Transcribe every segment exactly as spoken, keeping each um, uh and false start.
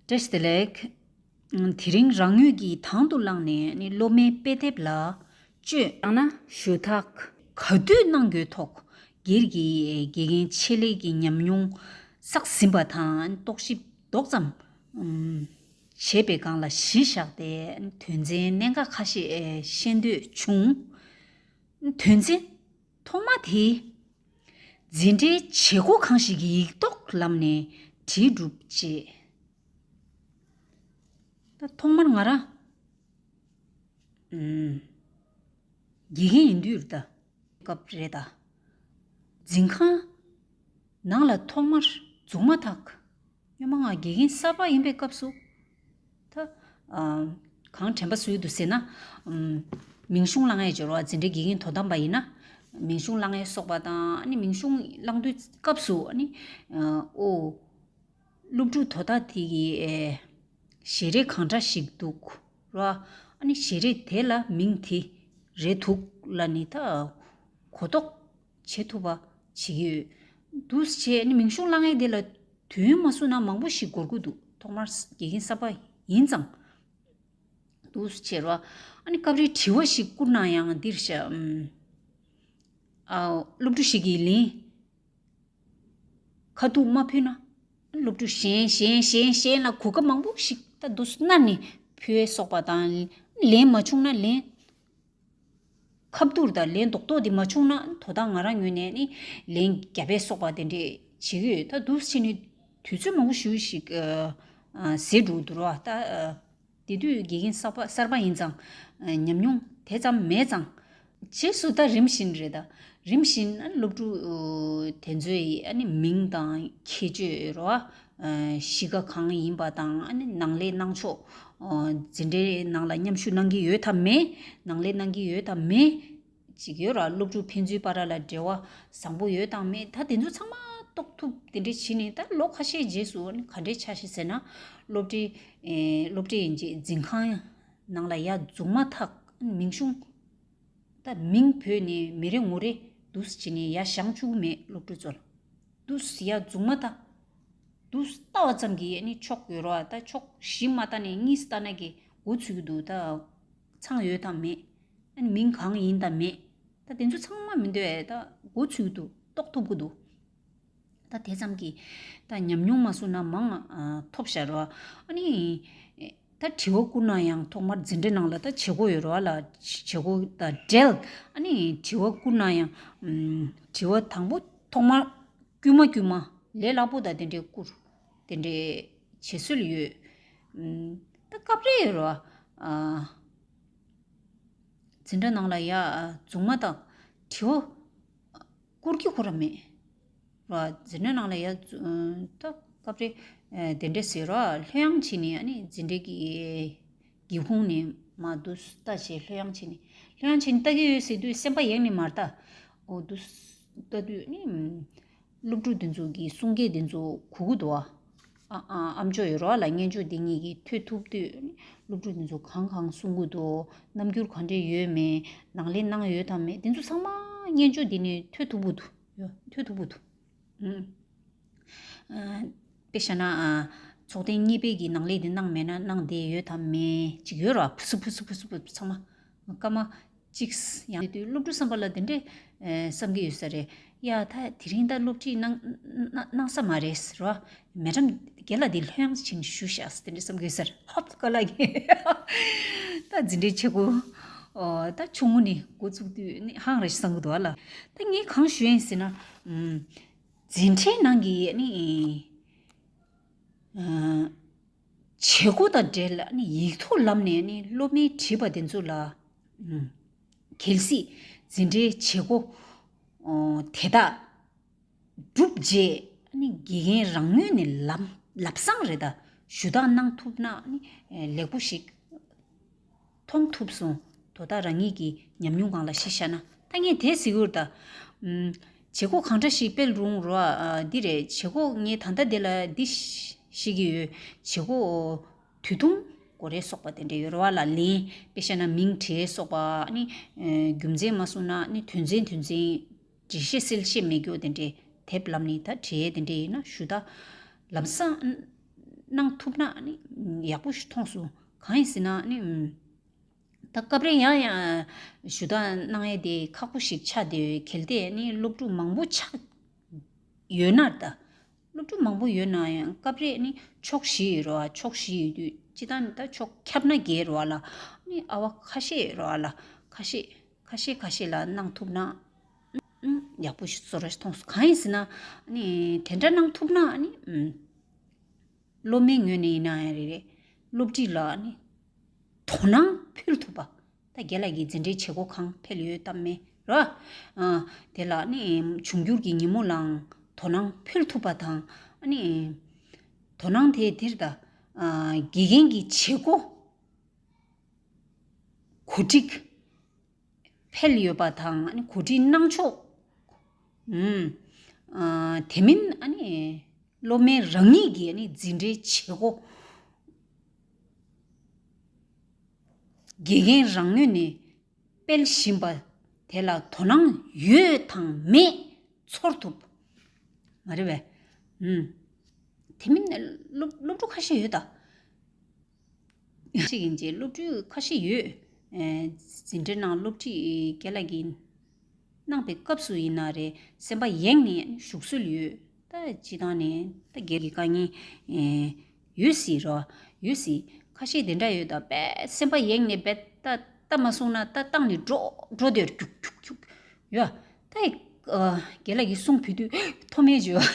བཀྲ་ཤིས་བདེ་ལེགས། དེ་རིང་རང་ངོས་ཀྱིས་དང་དུ་བླངས་ནས་ནི་སློབ་མའི་དཔེ་དེབ་ལ་བཅོས་ཡང་ན་ཞུ་དག་ག་དུས་གནང་དགོས་ཐོག་སྒེར་གྱི་དགེ་རྒན་ཆེད་ལས་ཀྱི་ཉམས་མྱོང་བསགས་ཟིན་པ་དང་རྟོག་ཞིབ་ཏོག་ཙམ་བྱས་པའི་སྒང་ལ་གཞི་བཞག་སྟེ་དོན་ཚན་གནད་འགག་ཁ་ཤས་ཤེས་འདོད་བྱུང་། དོན་ཚན་ཐོག་མ་དེ། འཛིན་གྲྭའི་བྱེད་སྒོ་གང་ཞིག་ཡིག་ཐོག་ལམ་ནས་བྲིས་གྲུབ་ཅེས། ད་ཐོག་མར་ང་རང་ཨུམ། དགེ་རྒན་ཡིན་དུས་ད་སྐབས་རེད་ད། འཛིན་ཁང་ནང་ལ་ཐོག་མར་འཛུལ་མ་ཐག་སྔོན་མ་ང་དགེ་རྒན་གསར་པ་ཡིན་པའི་སྐབས་སུ། ད་ཨ། གང་དྲན་པ་གསོས་འདུག་ཟེར་ན། ཨུམ། མིང་གཞུང་བླང་ཡས་སྦྱོར་བ་འཛིན་གྲྭའི་དགེ་རྒན་དོ་དམ་པ་ཡིན་ན། མིང་གཞུང་བླང་ཡས་སོགས་པ་དང་ཨ་ནི་མིང་གཞུང་བླང་དུས་སྐབས་སུ་ཨ་ནི། ཨོ། སློབ་ཕྲུག་དོ་བདག་དེ་གི་ཨེ། ཞལ་རས་གང་འདྲ་ཞིག་འདུག་ར། ཨ་ནི་ཞལ་རས་དེ་ལ་མིང་དེ་རེད་འདུག་ལ་ནི་ད་གོ་རྟོགས་བྱེད་ཐུབ་པ་བྱེད་ཀྱི་ཡོད། འདུག་སེ་བྱས་ཨ་ནི་མིང་གཞུང་བླང་ཡས་དེ་ལ་དུས་ཡུན་མ་སོང་ན་མང་པོ་ཞིག་འགོར་གི་འདུག་ཐོག་མར་དགེ་རྒན་གསར་པ་ཡིན་ཙང་། འདུག་སེ་བྱས་ར། ཨ་ནི་སྐབས་རེ་དྲི་བ་ཞིག་བསྐུར་ན་ཡང་འདིར་བཞག་ཨ། སློབ་ཕྲུག་ཞིག་གིས་ལན་ཁ་ཐུག་མ་ཕུལ་ན། སློབ་ཕྲུག་གཞན་གཞན་གཞན་གཞན་ལ་གོ་སྐབས་མང་པོ་ཞིག་ད་འདུག་སེ་གནང་ནས་ཕུལ་བས་སོགས་པ་དང་། ལན་མ་བྱུང་ན་ལན་ཁ་ཐུག་དང་ལན་རྡོག་རྡོག་དེ་མ་བྱུང་ན་དོ་བདག་ང་རང་ངོས་ནས་ནི་ལན་རྒྱབ་པས་སོགས་པ་དེ་འདྲས་བྱེད་ཀྱི་ཡོད། ད་འདུག་སེ་བྱས་ནས་དུས་ཚོད་མང་པོ་ཞེ་པོ་ཞིག་ཨ། ཨ། ཟད་འགྲོ་འདུག་ར་ད། ཨ། དེ་དུས་དགེ་རྒན་གསར་པ་གསར་པ་ཡིན་ཙང་། ཨ། ཉམས་མྱོང་དེ་ཙམ་མེད་ཙང་། རྗེས་སུ་ད་རིམ་བཞིན་རེད་ད། རིམ་བཞིན་ཨ་ནི་སློབ་ཕྲུག་དེ་ཚོའི་ཨ་ནི་མིང་དང་ཁྱད་ཆོས་རོ། ཨ། གཤིས་ཀ་གང་ཡིན་པ་དང་ཨ་ནི་ནང་ལས་གནང་ཕྱོགས། ཨ། འཛིན་གྲྭའི་ནང་ལ་མཉམ་ཞུགས་གནང་གི་ཡོད་དམ་མེད། ནང་ལས་གནང་གི་ཡོད་དམ་མེད། ཅིག་ཡོད་ར། སློབ་ཕྲུག་ཕན་ཚུན་བར་ལ་འབྲེལ་བ་བཟང་པོ་ཡོད་དང་མེད་ད་དེ་ཚོ་ཚང་མ་རྟོགས་ཐུབ་དེ་འདྲས་བྱས་ནས། ད་ལོ་ཁ་ཤས་རྗེས་སུ་ཨ་ནི་ག་འདྲས་ཆགས་ཤག་ཟེར་ན། སློབ་གྲྭའི་ཨེ། སློབ་གྲྭའི་ཡིན་གཅིག་འཛིན་ཁང་ནང་ལ་ཡར་འཛུལ་མ་ཐག་མིང་གཞུང་ད་མིང་བོས་ནས་མི་རེ་ངོ་རེ་འདུག་སེ་བྱས་ནས་ཡར་བཞེངས་བཅུག་མེད། སློབ་ཕྲུག་ཚོ་ལ་འདུག་སེ་ཡར་འཛུལ་མ་ཐག་འདུག་སེ་ལྟ་བ་ཙམ་གྱིས་ཨ་ནི་ཆོག་ཡོད་ར། ད་ཕྱོགས་བཞི་མ་ལྟ་ནས་གཉིས་ལྟ་ན་གི་མགོ་ཚོས་ཀྱི་འདུག་ད་ཚང་ཡོད་དམ་མེད། ཨ་ནི་མིང་གང་ཡིན་དང་མེད། ད་དེ་ཚོ་ཚང་མ་མི་འདོད་ཨེ། ད་མགོ་ཚོས་ཀྱི་འདུག་རྟོགས་ཐུབ་ཀྱི་འདུག་ད་དེ་ཙམ་གྱིས་ད་ཉམས་མྱོང་མ་སོང་ན་མང་ཨ། ཐོབ་ཤག་རོ། ཨ་ནི་ད་དྲི་བ་བསྐུར་ན་ཡང་ཐོག་མར་འཛིན་གྲྭའི་ནང་ལ་ད་བྱེད་སྒོ་ཡོད་རོ་ལ། བྱེད་སྒོ་དང་འབྲེལ་ཨ་ནི་དྲི་བ་བསྐུར་ན་ཡང་། ཨམ། དྲི་བ་དང་པོ་ཐོག་མར་དཀྱུས་མ་དཀྱུས་མ་ལས་སླ་པོ་དང་དེ་འདྲའི་བསྐུར། དེ་འདྲའི་བྱེད་སྲོལ་ཡོད། ཨམ། ད་སྐབས་རེ་ཡོད་རོ། ཨ། འཛིན་གྲྭ་ནང་ལ་ཡར་འཛུལ་མ་ཐག་དྲི་བ་བསྐུར་གྱི་ཁོ་རང་མེད། ར། འཛིན་གྲྭ་ནང་ལ་ཡར་འཛུལ་ད་སྐབས་རེ་དེ་འདྲས་ཟེར་ར། ལྷོད་ཡངས་བྱས་ནས་ཨ་ནི་འཛིན་གྲྭ་གི་སྒེའུ་ཁུང་ནས་མར་འདུག་སེ་ལྟ་བྱས། ལྷོད་ཡངས་བྱས་ནས་ལྷོད་ཡངས་བྱས་ནས་ལྟ་གི་ཡོད་ཟེར་དུས་སེམས་པ་ཡེངས་ནས་མར་ལྟ། འོ་འདུག་སེ་ལྟ་དུས་ནི། སློབ་ཕྲུག་དེ་ཚོ་གི་གསུང་སྐད་དེ་ཚོ་གོ་གི་འདུག་ཨ། ཨ་ཨ་ཨ་མཆོག་ཡོད་རོགས་ལ་སྙན་ཅོ་དེ་གཉིས་ཀྱིས་ཐོས་ཐུབ་དུས། སློབ་ཕྲུག་དེ་ཚོ་གང་གང་གསུང་གི་འདུག་རྣམ་འགྱུར་ག་འདྲས་ཡོད་མེད། ནང་ལས་གནང་ཡོད་དམ་མེད། དེ་ཚོ་ཚང་མ་སྙན་ཅོ་དེ་ནས་ཐོས་ཐུབ་ཀྱི་འདུག་ཡོད། ཐོས་ཐུབ་ཀྱི་འདུག་ཨུམ། ཨ། དཔེ་བཞག་ན་ཨ། ཚོགས་ཐེངས་གཉིས་པའི་གི་ནང་ལས་དེ་གནང་མེད་ན་གནང་བསྡད་ཡོད་དམ་མེད་ཅིག་ཡོད་རོགས། ཕུ་སུ་ཕུ་སུ་ཕུ་སུ་ཕུ་སུ་ཚང་མ་སྐར་མ་གཅིག་ཡང་དེ་དུས་སློབ་ཕྲུག་བསམ་པ་ལ་དེ་འདྲས་ཨེ་བསམ་གྱི་ཡོད་ས་རེད། ཡ་ད་དེ་རིང་ད་སློབ་ཁྲིད་གནང་གནང་གནང་ས་མ་རེད་ཟེར་བ། མེ་ཌམ་རྒན་ལགས་དེ་ལྷོད་ཡངས་ཕྱིན་ཞུ་ཤག་དེ་འདྲས་བསམ་གྱི་ཡོད་ས་རེད། ཧོབ་ཀ་ལ་གི་ད་འཛིན་གྲྭའི་བྱེད་སྒོ་ཨོ་ད་ཆུང་ངུ་ནས་འགོ་བཙུགས་དུས་ནི་ཧང་རེ་བསམ་གྱི་འདུག་ཨ་ལ། ད་ངས་གང་ཞུ་ཡིན་ཟེར་ན། ཨུམ། འཛིན་གྲྭའི་ནང་གི་ནི། ཨ། བྱེད་སྒོ་དང་འབྲེལ་ནི་ཡིག་ཐོག་ལམ་ནས་ནི་སློབ་མའི་བྲིས་པ་དེ་ཚོ་ལ། ཨུམ། གལ་སྲིད་འཛིན་གྲྭའི་བྱེད་སྒོ་ཨོ་དེ་དག་གྲུབ་རྗེས་ནི་དགེ་རྒན་རང་ངོས་ནས་ལམ་ལབ་སང་རེ་ད་ཞུ་དག་གནང་ཐུབ་ན་ནི་ལེགས་པོ་ཞིག་མཐོང་ཐུབ་སོང་། དོ་བདག་རང་ཉིད་ཀྱི་ཉམས་མྱོང་སྒང་ལ་གཞི་བཞག་ན། ད་ངས་དེ་ཟེར་གྱི་ཡོད་ད། ཨུམ། བྱེད་སྒོ་གང་འདྲ་ཞིག་སྤེལ་རུང་རོ། ཨ། འདི་རེད། བྱེད་སྒོ་ངས་ད་ལྟ་འདི་ལ་འདི་ཤེས་ཀྱི་ཡོད། བྱེད་སྒོ་དུས་ཐུང་དགོས་རེད་སོགས་པ་དེ་འདྲ་ཡོད་རེད་བ་ལ། ལན་དཔེ་བཤད་ན་མིང་བྲིས་སོགས་པ་ནི། ཨ། རྒྱུ་མཚན་མ་གསུངས་ན་ནི་དོན་ཚན་དོན་ཚན་འགྲེལ་བཤད་གསལ་བཤད་མེད་རྒྱུ་དེ་འདྲའི་དེབ་ལམ་ནས་ད་བྲིས་དེ་འདྲ་ཡིན་ན་ཞུ་ད་ལམ་སང་ གནང་ཐུབ་ན་ཨ་ནི་ཡག་པོ་ཞིག་མཐོང་སོང་། གང་ཡིན་ཟེར་ན་ཨ་ནི་ད་སྐབས་རེ་ཡང་ཡང་ཞུ་དག་གནང་ཡས་དེ་ཁག་པོ་ཞིག་ཆགས་བསྡད་ཡོད། གལ་ཏེ་ཨ་ནི་སློབ་ཕྲུག་མང་པོ་ཆགས་ཡོད་ན། ད་སློབ་ཕྲུག་མང་པོ་ཡོད་ན་ཡང་སྐབས་རེ་ནི་ཕྱོགས་བཞི་ཡོད་རེད་བ། ཕྱོགས་བཞི་ཡོད་དུས་སྤྱིར་བཏང་ནི་ད་ཕྱོགས་ཁྱབ་ན་བརྒྱད་རེད་བ་ལ། ནི་ཨ་བ་ཁ་ཤས་ཡོད་རེད་བ་ལ། ཁ་ཤས་ཁ་ཤས་ཁ་ཤས་ལ་གནང་ཐུབ་ན་ཨ་ཡག་པོ་ཞིག་བཟོ་འདྲ་ཞིག་མཐོང་སོང་། གང་ཡིན་ཟེར་ན་ནི་དེ་འདྲ་གནང་ཐུབ་ན་ནི་ཨ་སློབ་མའི་ངོས་ནས་ཡིན་ན་ཡང་རེད་རེད། སློབ་ཁྲིད་ལ་ནི་དོ་སྣང་ཕུལ་ཐུབ་པ། ད་རྒན་ལགས་ཀྱི་འཛིན་གྲྭའི་བྱེད་སྒོ་གང་ཕེབས་ཡོད་དམ་མེད་ར། ཨ། དེ་ལ་ནི་འབྱུང་འགྱུར་གྱི་ཉིན་མོ་ལའང་དོ་སྣང་ཕུལ་ཐུབ་པ་དང་། ཨ་ནི་དོ་སྣང་དེ་འདིར་ད་ཨ་དགེ་རྒན་གྱི་བྱེད་སྒོ་གོ་སྒྲིག་ཕེབས་ཡོད་པ་དང་། ཨ་ནི་གོ་སྒྲིག་གནང་ཕྱོགས། ཨུམ། ཨ། དེ་མིན་ཨ་ནི་སློབ་མའི་རང་ཉིད་ཀྱི་ཨ་ནི་འཛིན་གྲྭའི་བྱེད་སྒོ་དགེ་རྒན་རང་ངོས་ནས་སྤེལ་བཞིན་པ་དེ་ལ་དོ་སྣང་ཡོད་དང་མེད་ཚོར་ཐུབ། མ་རེད་པས། ཨུམ། དེ་མིན་སློབ་སློབ་ཕྲུག་ཁ་ཤས་ཡོད་ད། ཅིག་ཡིན་གྱི་སློབ་ཕྲུག་ཁ་ཤས་ཡོད། ཨེ། འཛིན་གྲྭའི་ནང་སློབ་ཁྲིད་རྒན་ལགས་ཀྱིས་གནང་པའི་སྐབས་སུ་ཡིན་ན་རེད། སེམས་པ་ཡེངས་ནས་བཞུགས་སྲོལ་ཡོད། ད་སྤྱིར་བཏང་ནས་ད་སྒེར་གྱི་དཀའ་ངལ་ཨེ་ཡོད་སྲིད་རོ། ཡོད་སྲིད། ཁ་ཤས་དེ་འདྲ་ཡོད། ད་དཔེ་སེམས་པ་ཡེངས་ནས་དཔེ་ད་ལྟ་མ་སོང་ན་ད་བཏང་ནས་འགྲོ་འགྲོ་དེར་རྒྱུག་རྒྱུག་རྒྱུག་ཡོད། ད་ཡིག་ཨ། རྒན་ལགས་ཀྱིས་གསུང་ཕུད་དུས་མཐོ་དམན་བརྗོད་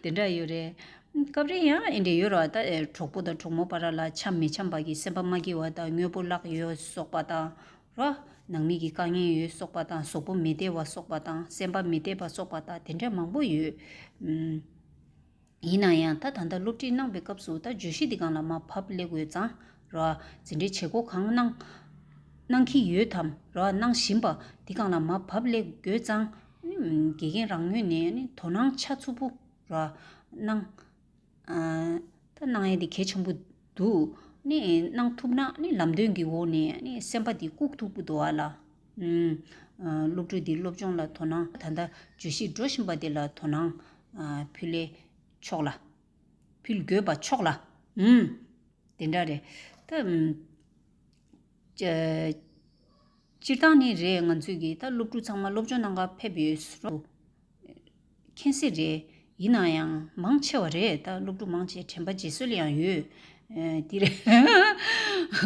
དེ་འདྲ་ཡོད་རེད། སྐབས་རེ་ཡང་ཨེ་འདྲ་ཡོད་རེད་བ། ད་ཨེ་གྲོགས་པོ་དང་གྲོགས་མོ་བར་ལ་འཆམ་མི་འཆམ་པ་གི་སེམས་པ་མ་སྐྱིད་པ་དང་། དངོས་པོ་བརླག་ཡོད་སོགས་པ་དང་རོ། ནང་མི་གི་དཀའ་ངལ་ཡོད་སོགས་པ་དང་། གཟུགས་པོ་མི་བདེ་བ་སོགས་པ་དང་། སེམས་པ་མི་བདེ་བ་སོགས་པ་དང་། དེ་འདྲ་མང་པོ་ཡོད། ཨུམ། ཡིན་ན་ཡང་ད་ད་ལྟ་སློབ་ཁྲིད་གནང་པའི་སྐབས་སུ་ད་བརྗོད་གཞི་འདི་སྒང་ལ་མར་བབས་སླེབས་དགོས་ཙང་ར། འཛིན་གྲྭའི་བྱེད་སྒོ་གང་གནང་གནང་གི་ཡོད་དམ་ར། གནང་བཞིན་པ་འདི་སྒང་ལ་མར་བབས་སླེབས་དགོས་ཙང་། ཨུམ། དགེ་རྒན་རང་ངོས་ནས་ནི་དོ་སྣང་ཆ་ཚུགས་པོ་ར་གནང་། ཨ། ད་གནང་ཡས་འདི་གལ་ཆེན་པོ་འདུག་ནི་གནང་ཐུབ་ན་ནི་ལམ་སྟོན་གྱི་འོག་ནས་ནི་སེམས་པ་འདི་བཀུག་ཐུབ་ཀྱི་འདུག་ཨ་ལ། ཨུམ། ཨ། སློབ་ཕྲུག་འདི་སློབ་སྦྱོང་ལ་དོ་སྣང་། ད་ལྟ་བརྗོད་གཞི་འགྲོ་བཞིན་པ་འདི་ལ་དོ་སྣང་ཨ་ཕུལ་ལེ་ཆོག་ལ། ཕུལ་དགོས་པ་ཆོག་ལ། ཨུམ། དེ་འདྲ་རེད། ད་ཨུམ། ཅ། སྤྱིར་བཏང་ནི་རེད། ང་ཚོས་ཀྱི་ད་སློབ་ཕྲུག་ཚང་མ་སློབ་སྦྱོང་གནང་ག་ཕེབས་ཡོད་རོ། མཁྱེན་གསལ་རེད། ཡིན་ན་ཡང་མང་ཆེ་བ་རེད། ད་སློབ་ཕྲུག་མང་ཆེ་དྲན་པ་བརྗེད་སྲོལ་ཡང་ཡོད། ཨེ། དེ་རེད།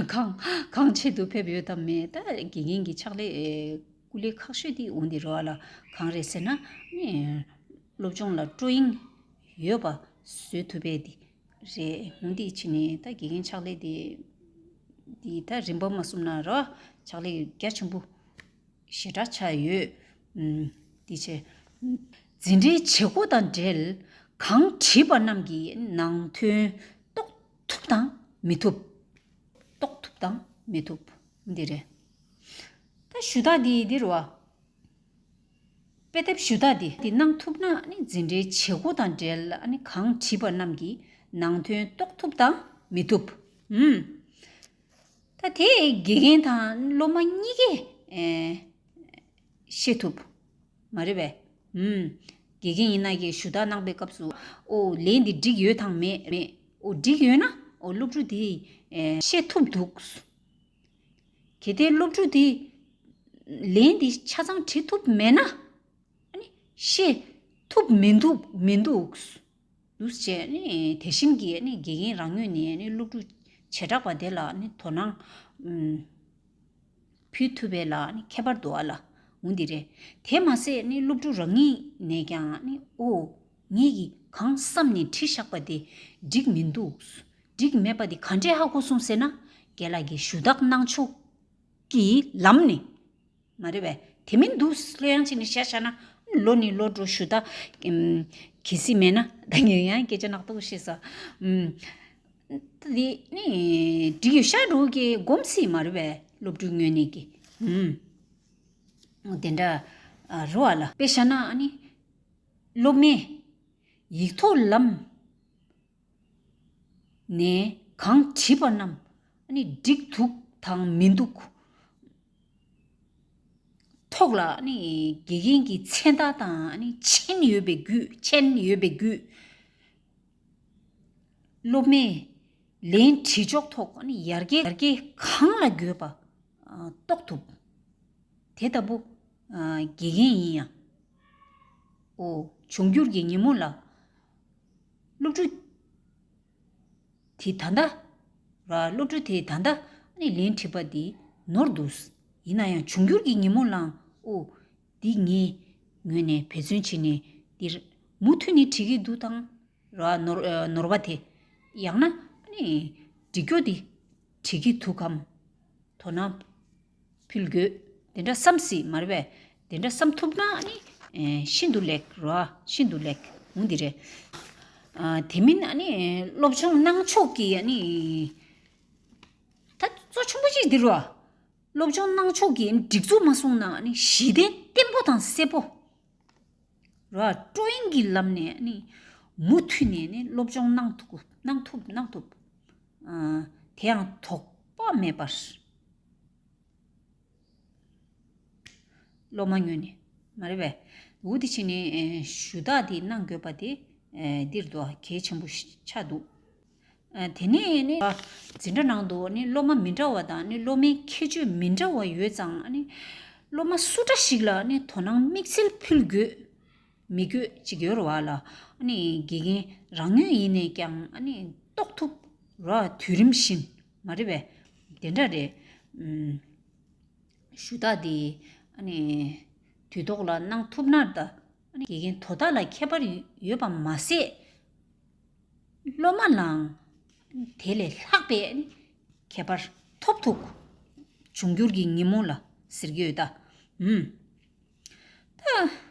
གང་གང་ཆེད་དུ་ཕེབས་ཡོད་དམ་མེད། ད་དགེ་རྒན་གྱི་ཕྱག་ལས་ཨེ་སྐུ་ལས་ཁག་ཤོས་དེ་འོང་དེ་རོ་ཨ་ལ། གང་རེད་ཟེར་ན་ནི་སློབ་སྦྱོང་ལ་སྤྲོ་གཡེང་ཡོད་པ་བཟོ་ཐུབ་པའི་དེ་རེད། འོང་དེ་ཕྱིན་ནས་ད་དགེ་རྒན་ཕྱག་ལས་དེ་དེ་ད་རིམ་པ་མ་སོང་ན་རོ། ཕྱག་ལས་རྒྱ་ཆེན་པོ་ཞེ་དྲག་ཆགས་ཡོད། ཨུམ། དེ་བྱས། འཛིན་གྲྭའི་བྱེད་སྒོ་དང་འབྲེལ་གང་བྲིས་པ་རྣམས་ཀྱི་ནང་དོན་རྟོགས་ཐུབ་དང་མི་ཐུབ། རྟོགས་ཐུབ་དང་མི་ཐུབ། འདི་རེད། ད་ཞུ་དག་འདི་འདིར་བ། དཔེ་དེབ་ཞུ་དག་འདི་འདི་གནང་ཐུབ་ན་ནི་འཛིན་གྲྭའི་བྱེད་སྒོ་དང་འབྲེལ་ནི་གང་བྲིས་པ་རྣམས་ཀྱི་ནང་དོན་རྟོགས་ཐུབ་དང་མི་ཐུབ། ཨུམ། ད་དེ་དགེ་རྒན་དང་སློབ་མ་གཉིས་ཀས་ཨེ་ཤེས་ཐུབ། མ་རེད་པས། ཨུམ། དགེ་རྒན་ཡིན་ན་གི་ཞུ་དག་གནང་པའི་སྐབས་སུ་ཨོ་ལན་འདི་འགྲིག་ཡོད་དང་མེད་མེད། ཨོ་འགྲིག་ཡོད་ན་ཨོ་སློབ་ཕྲུག་དེས་ཨེ་ཤེས་ཐུབ་འདུག་གལ་ཏེ་སློབ་ཕྲུག་དེས་ལན་འདི་ཆ་ཚང་བྲིས་ཐུབ་མེད་ན། ཨ་ནི་ཤེས་ཐུབ་མི་འདུག་མི་འདུག་འདུག་ཅེས་ནི་དེ་བཞིན་གྱི་ནི་དགེ་རྒན་རང་ངོས་ནས་ནི་སློབ་ཕྲུག་བྱེ་བྲག་པ་དེ་ལ་ནི་དོ་སྣང་ཨུམ་ཕུལ་ཐུབ་པའི་ལ་ནི་ཁྱད་པར་འདུག་ཨ་ལ། འོང་འདི་རེད། དེ་མ་ཟད་ནི་སློབ་ཕྲུག་རང་ཉིད་ནས་ཀྱང་ནི་ཨོ་ངེད་ཀྱིས་གང་བསམ་ནས་བྲིས་བཞག་པ་དེ་འགྲིག་མི་འདུག་འགྲིག་མེད་པ་དེ་ག་འདྲས་ཧ་གོ་སོང་ཟེར་ན། རྒན་ལགས་ཀྱིས་ཞུ་དག་གནང་ཕྱོགས་ཀྱི་ལམ་ནས། མ་རེད་པས། དེ་མིན་འདུག་ལྷོད་ཡངས་བྱས་ནས་བཤད་བཞག་ན་ལོ་ནས་ལོ་འགྲོ་ཞུ་དག་ཨུམ་གལ་སྲིད་མེད་ན། ད་ངས་ཡང་སྐད་ཆ་ནག་ཏོག་བཤད་ས། ཨུམ། ད་དེ་ནི་འགྲིག་ཡོད་ཤག་འགྲོ་གི་སྒོམ་སྲིད་མ་རེད་པས། སློབ་ཕྲུག་ངོས་ནས་ཀྱི་ཨུམ། དེ་འདྲ་ཨ་རོ་ཨ་ལ། དཔེ་བཞག་ན་ཨ་ནི་སློབ་མས་ཡིག་ཐོག་ལམ་ནས་གང་བྲིས་པ་རྣམས་ཨ་ནི་འགྲིག་འདུག་དང་མི་འདུག་ཐོག་ལ་ཨ་ནི་དགེ་རྒན་གྱི་མཚན་རྟགས་དང་ཨ་ནི་མཆན་ཡོད་པའི་བརྒྱུད། མཆན་ཡོད་པའི་བརྒྱུད། སློབ་མས་ལན་བྲིས་ཆོག་ཐོག་ཨ་ནི་ཡར་རྒྱས་ཡར་རྒྱས་གང་ལ་དགོས་པ་ཨ་རྟོགས་ཐུབ། དེ་ལྟ་བུ་ཨ་དགེ་རྒན་ཡིན་ཡང་། ཨོ་འབྱུང་འགྱུར་གྱི་ཉིན་མོ་ལ་སློབ་ཕྲུག་དེ་ད་ལྟ་ར་སློབ་ཕྲུག་དེ་ད་ལྟ་ཨ་ནི་ལན་བྲིས་པ་འདི་ནོར་འདུག་ཡིན་ན་ཡང་འབྱུང་འགྱུར་གྱི་ཉིན་མོ་ལའང་ཨོ་འདི་ངས་ངོས་ནས་འབད་བརྩོན་བྱས་ནས་འདིར་མུ་མཐུད་ནས་བྲིས་ཀྱི་འདུག་དང་། ར་ནོར་ཨ་ནོར་བ་དེ་ཡང་ན་ཨ་ནི་འགྲིག་རྒྱུ་དེ་བྲིས་ཀྱི་འདུག་གམ་དོ་སྣང་ཕུལ་དགོས། དེ་འདྲ་བསམ་སྲིད་མ་རེད་པས། དེ་འདྲ་བསམ་ཐུབ་ན་ཨ་ནི་ཨེ་ཤིན་ཏུ་ལེགས་ར་ཤིན་ཏུ་ལེགས་འོང་འདི་རེད། ཨ་དེ་མིན་ཨ་ནི་སློབ་སྦྱོང་གནང་ཕྱོགས་ཀྱི་ཨ་ནི་ད་གཙོ་ཆེན་པོ་ཅིག་འདི་ར། སློབ་སྦྱོང་གནང་ཕྱོགས་ཀྱི་སྒྲིག་འཛུགས་མ་སོང་ན་ཨ་ནི་གཞི་རྟེན་བརྟན་པོ་དང་གསལ་པོ། ར་སྤྲོ་གཡེང་གི་ལམ་ནས་ནི་མུ་མཐུད་ནས་ནི་སློབ་སྦྱོང་གནང་ཐུབ་གནང་ཐུབ་གནང་ཐུབ། ཨ་དེ་ཡང་དོགས་པ་མེད་པར། སློབ་མ་ངོས་ནས་མ་རེད་པས། འུ་དེ་བྱས་ནས་ཨེ་ཞུ་དག་དེ་གནང་དགོས་པ་དེ་ཨེ་འདིར་དུ་གལ་ཆེན་པོ་ཞིག་ཆགས་འདུག་ཨ་དེ་ནས་ནི་འཛིན་གྲྭ་ནང་དུ་ནི་སློབ་མ་མི་འདྲ་བ་དང་ནི་སློབ་མའི་ཁྱད་ཆོས་མི་འདྲ་བ་ཡོད་ཙང་ནི་སློབ་མ་སུ་འདྲ་ཞིག་ལ་ནི་དོ་སྣང་དམིགས་བསལ་ཕུལ་དགོས་མི་དགོས་ཅིག་ཡོད་རེད་བ་ལ། ནི་དགེ་རྒན་རང་ངོས་ཡིན་ནས་ཀྱང་ནི་རྟོགས་ཐུབ་ར་དུས་རིམ་བཞིན་མ་རེད་པས། དེ་འདྲ་རེད། ཨུམ། ཞུ་དག་དེ་ཨ་ནི་དུས་ཐོག་ལ་གནང་ཐུབ་ན་ད་ཨ་ནི་དགེ་རྒན་དོ་བདག་ལ་ཁྱད་པར་ཡོད་པ་མ་ཟད། སློབ་མ་ལའང་དེ་ལས་ལྷག་པའི་ཨ་ནི་ཁྱད་པར་ཐོབ་ཐུབ། འབྱུང་འགྱུར་གྱི་ཉིན་མོ་ལ་ཟེར་གྱི་ཡོད་ད། ཨུམ། ད་